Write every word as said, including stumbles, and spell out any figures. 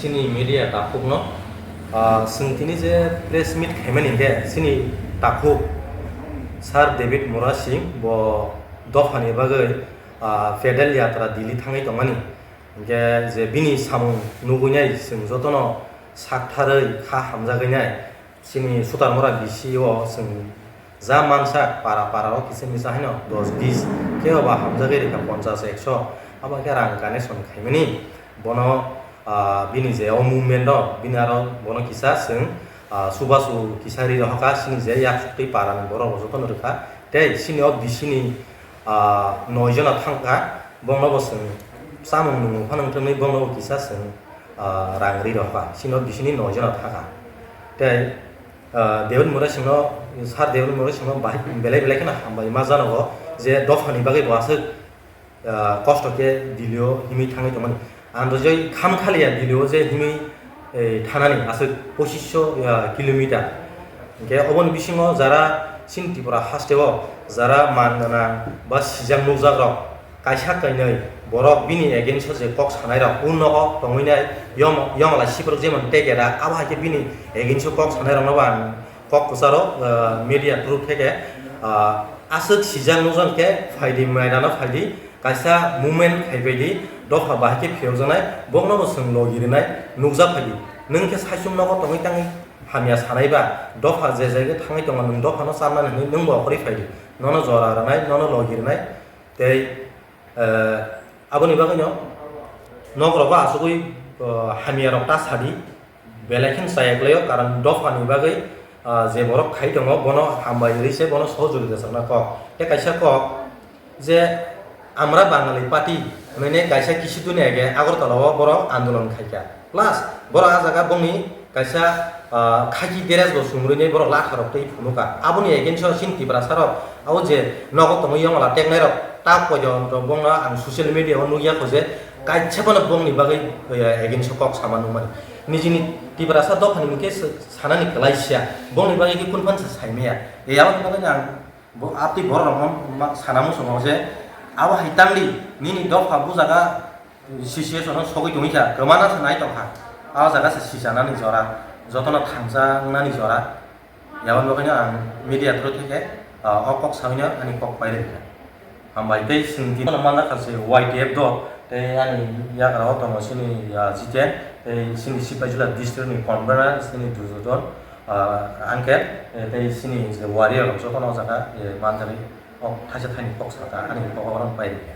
Chini media takhukno, ah, chwng tini je press meet khaimani hinkhe chini takhuk Sir David Murasing bo dophani bagwi, ah, pedal yatra Delhi thangwi tongmani. Hinkhe je bini samung nugwi nai chwng jotono saktharwi kha hamjagwi nai. Chini Sutarmura B C o chwng ja mansa para para o kisa misa haino dos bis, khe oba hamjagwi rikha ponchas ekso, abo khe rang connection khaimani. Bono, ah, bini je o movement o bini aro bono kisa chwng, ah, chubachu kisa ri rohorkha, chini je yaksuk twi para ni borok rok jotono rwkha. Tei chini o B C ni, ah, noi jona thangkha, bongno bo chwng chamung nungmung phano wngthoknwi bongno bo kisa chwng, ah, rang ri rohorkha, chini o B C ni noi jona thangkha. Tei, ah, David Murasingno, Sir David Murasingno bahai belai belai kheno hambai ma janogo je dophani bagwi bo aswk, ah, kosto khe Delhi o himwi thangwi tongmani. Ang rwjai kham khaliya Delhi o je himwi, eh, thanani aswk pochisho, ah, kilometer. Hinkhe oboni bisingo jara chini Tripura haste o jara man gwnang ba sijak nukjak rok kaisa kainwi borok bini against o je kok sanai rok o nogo tongwi nai, yom-, yomla siphuru jemon teke da, abo hai khe bini against o kok sanai rokno bo ang kok kwcharo, ah, media through theke, ah, aswk sijak nukjak khe phaidi maidano phaidi, kaisa movement khaibaidi dopha bahai khe phiyokjaknai, bokno bo chwng logi rwnai nukjak phaidi. Nwng khe saichung nogo tongwi tangwi hamya sanai ba, dopha je jagao thangwi tongo nwng dophano charnani hwnwi nwng bo okhorwi phaidi, nono jora rwnai, nono logi rwnai. Tei, eh, aboni bagwino nok rogo achugwi, eh, hamya rok ta sadi, belai khe chaya kwlaio, karon dophani bagwi, ah, je borok khai tongo, bono hambai rwi se bono sohojogita chwngna kok. Tei kaisa kok je Amra Bangali Party hwnwi kaisa kisu duni age Agartala o borok andolon khaikha. Plus borok ah jaga bongni kaisa, ah, khaki dress bo chumrwini borok latha rok tei phunukha. Aboni against o chini Tiprasa rok abo je nogo tongwi yongla teknai rok ta poito bongno ang social media o nukya kho je kaisa bono bongni bagwi, eh, against o kok sama nukmani. Nijini Tiprasa dophani hwnkhe se-, sanani kwlai siya. Bongni bagwi khe kunphano se saimaya. E, aboni bagwi ang bo, aboni borok rokno ma-, sana muchungo je abo hai tangdi nini dopha bujaga situation o sogwi tongwi kha, kwmana se nai tongkha. Abo jaga se sichanani jora, jotono thangsa wngnani jora. Yaboni bagwino ang media through theke, ah, o kok sawino ani kok pairikha. Hambai tei chwng tini manjakha se Y T F do, tei ani yagra o tongo chini, ah, Jiten, tei chini Sipaijala district ni convener chini Durjodon, ah, Angket, eh, tei chini je warrior rok jotono o jaga, eh, manjagwi o thaisa thaini kok saka ani kok oro pairikha.